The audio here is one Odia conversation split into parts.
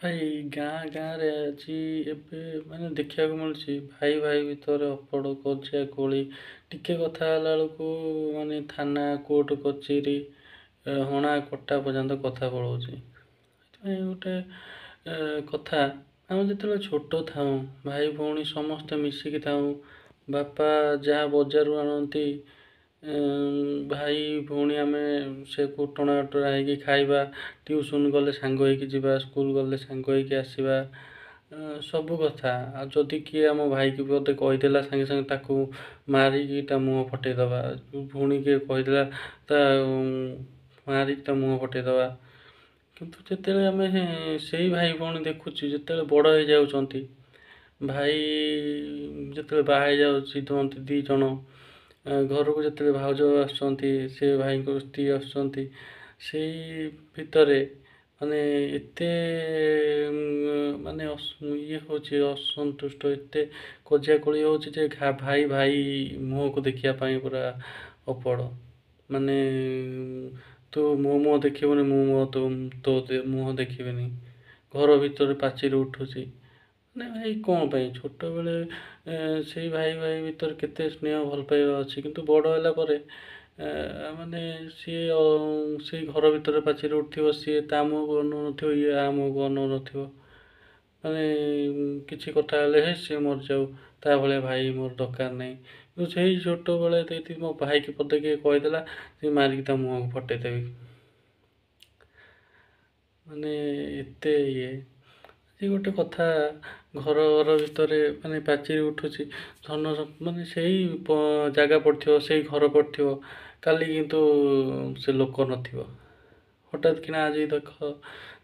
ଭାଇ, ଗାଁ ଗାଁରେ ଆଜି ଏବେ ମାନେ ଦେଖିବାକୁ ମିଳୁଛି ଭାଇ ଭାଇ ଭିତରେ ଅପଡ଼ କଜିଆ କଳି, ଟିକେ କଥା ହେଲା ବେଳକୁ ମାନେ ଥାନା କୋର୍ଟ କଚେରୀ ହଣା କଟା ପର୍ଯ୍ୟନ୍ତ କଥା ପଳାଉଛି। ସେଥିପାଇଁ ଗୋଟେ କଥା, ଆମେ ଯେତେବେଳେ ଛୋଟ ଥାଉ ଭାଇ ଭଉଣୀ ସମସ୍ତେ ମିଶିକି ଥାଉ, ବାପା ଯାହା ବଜାରରୁ ଆଣନ୍ତି ଭାଇ ଭଉଣୀ ଆମେ ସେକୁ ଟଣା ଓଟରା ହେଇକି ଖାଇବା, ଟ୍ୟୁସନ୍ ଗଲେ ସାଙ୍ଗ ହେଇକି ଯିବା, ସ୍କୁଲ ଗଲେ ସାଙ୍ଗ ହେଇକି ଆସିବା, ସବୁ କଥା। ଆଉ ଯଦି କିଏ ଆମ ଭାଇକି ବୋଧେ କହିଦେଲା, ସାଙ୍ଗେ ସାଙ୍ଗେ ତାକୁ ମାରିକି ତା ମୁହଁ ଫଟେଇଦେବା। ଭଉଣୀ କିଏ କହିଦେଲା, ତା ମାରିକି ତା ମୁହଁ ଫଟେଇଦେବା। କିନ୍ତୁ ଯେତେବେଳେ ଆମେ ସେଇ ଭାଇ ଭଉଣୀ ଦେଖୁଛୁ ଯେତେବେଳେ ବଡ଼ ହେଇଯାଉଛନ୍ତି, ଭାଇ ଯେତେବେଳେ ବାହା ହେଇଯାଉଛି ଦୁଇ ଜଣ, ଘରକୁ ଯେତେବେଳେ ଭାଉଜ ଆସୁଛନ୍ତି, ସେ ଭାଇଙ୍କ ସ୍ତ୍ରୀ ଆସୁଛନ୍ତି, ସେଇ ଭିତରେ ମାନେ ଏତେ ମାନେ ଇଏ ହେଉଛି, ଅସନ୍ତୁଷ୍ଟ, ଏତେ କଜିଆକଳି ହେଉଛି ଯେ ଭାଇ ଭାଇ ମୁହଁକୁ ଦେଖିବା ପାଇଁ ପୁରା ଅପଡ଼। ମାନେ ତୁ ମୋ ମୁହଁ ଦେଖିବୁନି, ମୁଁ ମୋ ତୋ ମୁହଁ ଦେଖିବିନି। ଘର ଭିତରେ ପାଚେରୀ ଉଠୁଛି। ମାନେ ଭାଇ କ'ଣ ପାଇଁ? ଛୋଟବେଳେ ସେଇ ଭାଇ ଭାଇ ଭିତରେ କେତେ ସ୍ନେହ ଭଲ ପାଇବା ଅଛି, କିନ୍ତୁ ବଡ଼ ହେଲା ପରେ ମାନେ ସିଏ ସେଇ ଘର ଭିତରେ ପାଚେରୀ ଉଠିଥିବ, ସିଏ ତା ମୁହଁକୁ ଅନଉନଥିବ, ଇଏ ଆ ମୁହଁକୁ ଅନଉନଥିବ। ମାନେ କିଛି କଥା ହେଲେ ହେ ସିଏ ମରିଯାଉ, ତା ଭଳିଆ ଭାଇ ମୋର ଦରକାର ନାହିଁ। କିନ୍ତୁ ସେଇ ଛୋଟବେଳେ ଯଦି ମୋ ଭାଇକି ପଦେ କିଏ କହିଦେଲା, ସେ ମାରିକି ତା ମୁହଁକୁ ଫଟେଇଦେବି। ମାନେ ଏତେ ଇଏ ଯେ ଗୋଟେ କଥା ଘର ଘର ଭିତରେ ମାନେ ପାଚେରୀ ଉଠୁଛି, ଧନ ମାନେ ସେଇ ଜାଗା ପଡ଼ିଥିବ, ସେଇ ଘର ପଡ଼ିଥିବ, କାଲି କିନ୍ତୁ ସେ ଲୋକ ନଥିବ। ହଠାତ୍ କିନା ଆଜି ଦେଖ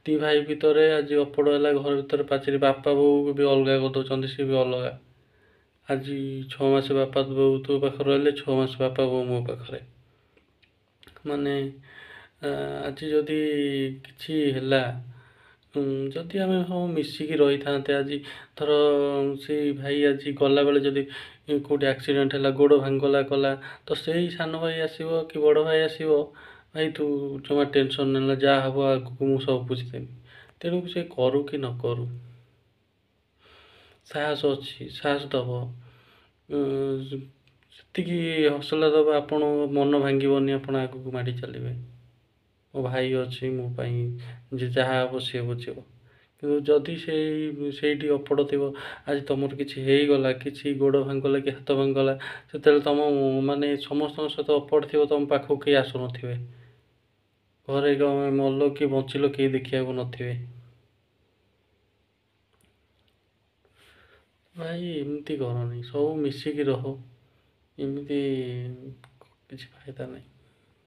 ଦୁଇ ଭାଇ ଭିତରେ ଆଜି ଅପଡ଼ ହେଲା, ଘର ଭିତରେ ପାଚେରୀ, ବାପା ବୋଉକୁ ବି ଅଲଗା କରିଦେଉଛନ୍ତି, ସିଏ ବି ଅଲଗା। ଆଜି 6 ମାସ ବାପା ବୋଉ ତୋ ପାଖରେ ରହିଲେ, 6 ମାସ ବାପା ବୋଉ ମୋ ପାଖରେ। ମାନେ ଆଜି ଯଦି କିଛି ହେଲା, ଯଦି ଆମେ ହଁ ମିଶିକି ରହିଥାନ୍ତେ, ଆଜି ଧର ସେଇ ଭାଇ ଆଜି ଗଲାବେଳେ ଯଦି କେଉଁଠି ଆକ୍ସିଡେଣ୍ଟ ହେଲା, ଗୋଡ଼ ଭାଙ୍ଗିଗଲା କଲା, ତ ସେଇ ସାନ ଭାଇ ଆସିବ କି ବଡ଼ ଭାଇ ଆସିବ, ଭାଇ ତୁ ଜମା ଟେନସନ୍ ନେନା, ଯାହା ହେବ ଆଗକୁ ମୁଁ ସବୁ ବୁଝିଦେବି। ତେଣୁ ସେ କରୁ କି ନ କରୁ, ସାହସ ଅଛି, ସାହସ ଦେବ, ସେତିକି ହୌସଲା ଦେବ, ଆପଣ ମନ ଭାଙ୍ଗିବନି, ଆପଣ ଆଗକୁ ମାଡ଼ି ଚାଲିବେ। ମୋ ଭାଇ ଅଛି ମୋ ପାଇଁ, ଯେ ଯାହା ହେବ ସିଏ ବୁଝିବ। କିନ୍ତୁ ଯଦି ସେଇଠି ଅପଡ଼ ଥିବ, ଆଜି ତୁମର କିଛି ହେଇଗଲା, କିଛି ଗୋଡ଼ ଭାଙ୍ଗିଗଲା କି ହାତ ଭାଙ୍ଗିଗଲା, ସେତେବେଳେ ତୁମ ମାନେ ସମସ୍ତଙ୍କ ସହିତ ଅପଡ଼ ଥିବ, ତୁମ ପାଖକୁ କେହି ଆସୁନଥିବେ, ଘରେ ମଲ କି ବଞ୍ଚିଲ କେହି ଦେଖିବାକୁ ନଥିବେ। ଭାଇ ଏମିତି କରନି, ସବୁ ମିଶିକି ରହ, ଏମିତି କିଛି ଫାଇଦା ନାହିଁ।